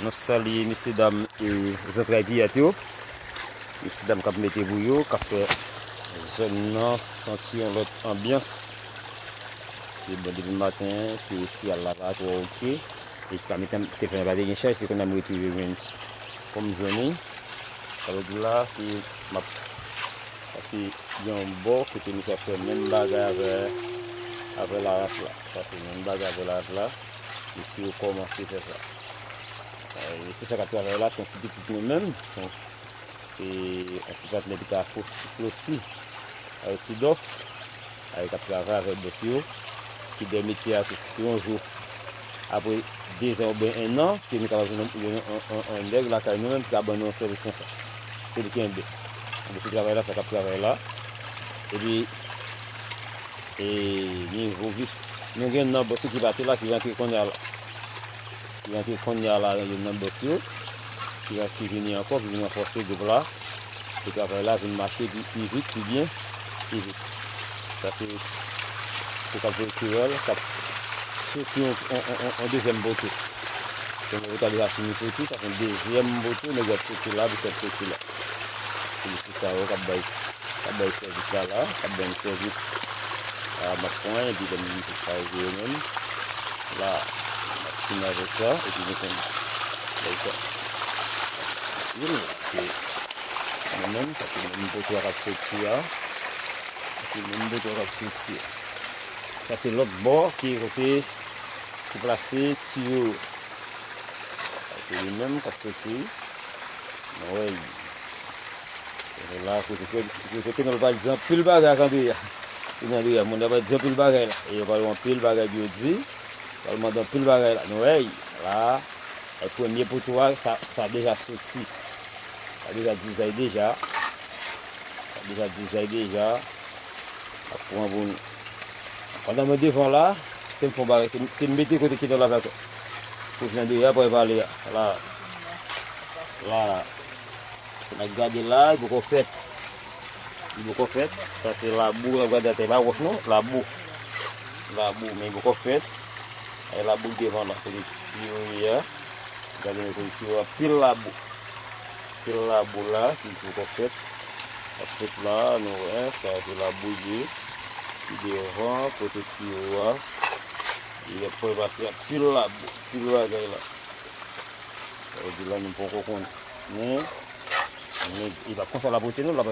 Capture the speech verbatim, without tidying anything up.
Nou salye mesye dam e zantray piyat yo. Mesye dam k ap mete bouyo, k ap fè zòn nan santi yon lòt anbyans. Se bon, depi maten, ke syèl la pa twò oke. E ka mete telefòn nan pa te gen chaj, se kounye a m retire jwenn. Fò m jwenn li. Sa vle di la, se m ap pase yon bò kote misye ap fè menm bagay avè, avè laras la. Sa se menm bagay avè laras la. Misye yo kòmanse fè sa. E se sa k ap travay la, se yon ti pitit nou menm. Se yon ti patnè ki ta Flosi, Flosi, Sidòf, k ap travay avèk bòs yo, ki dèyè metye a tou. Si yon jou, apre dezan oubyen ennan, ke nou kapab jwenn yon, yon, yon, yon nèg lakay nou menm ki ka ban nou yon sèvis konsa. Se li ki enbe. Enbe se travay la, sa k ap travay la. Epi, e nivo vi, nou gen nan bòs yo ki pa te la, ki rantre kounye a la. Ki rantre kounye a la, youn nan bòs yo, ki rantre, ki vini ankò, ki vin ranfòse gwoup la, pou travay la vin mache pi, pi vit, pi byen, pi vit. Sa se pou k ap veye tirèl, k ap soti yon, yon, yon, yon, yon dezyèm poto. Premye poto a deja fini soti, sa se yon dezyèm poto, nèg yo ap soti la, pou k ap soti la. Se mesye sa yo k ap bay, k ap bay sèvis la la, k ap bay m sèvis. A, m ap pran, epi lè m vin jis arive yo menm. La, m ap fini avèk sa, epi nou konn bay sa. Wi, se nou menm, sa se menm poto a k ap soti a. Sa se menm poto a k ap soti a. Sa se lòt bò ki kote ki plase tiyo. Sa se li menm k ap soti. Nou wè. La, kote ke, kote ke nou pral di anpil bagay ak Andrea. Kote Andrea, moun yo pral di anpil bagay la. E yo pral wè anpil bagay pou yo di. Yo pral mande anpil bagay la. Nou wè, la, e premye poto a, sa, sa deja soti. Sa deja dizay deja. Sa deja dizay deja. Ap pran pou nou. Pandan mwen devan la, te m fè yon bagay, te m, te m mete kote ki nan laplakè. Pou jan de apre pale a. La. La. Sa n ap gade la, li poko fèt. Li poko fèt. Sa se labou, n ap gade atè, pa wòch non, labou. Labou, men li poko fèt. E labou devan la, kote tiyo ye a. Gade men kote tiyo a, pil labou. Pil labou la, ki poko fèt. Ap fèt la, nou wè, sa se labou ye. Ki devan, kote tiyo a. Li ap fè pase ak pil labou, pil bagay la. Sa vle di la, nou poko konnen. Men, men, e pa konsa l ap rete non, l ap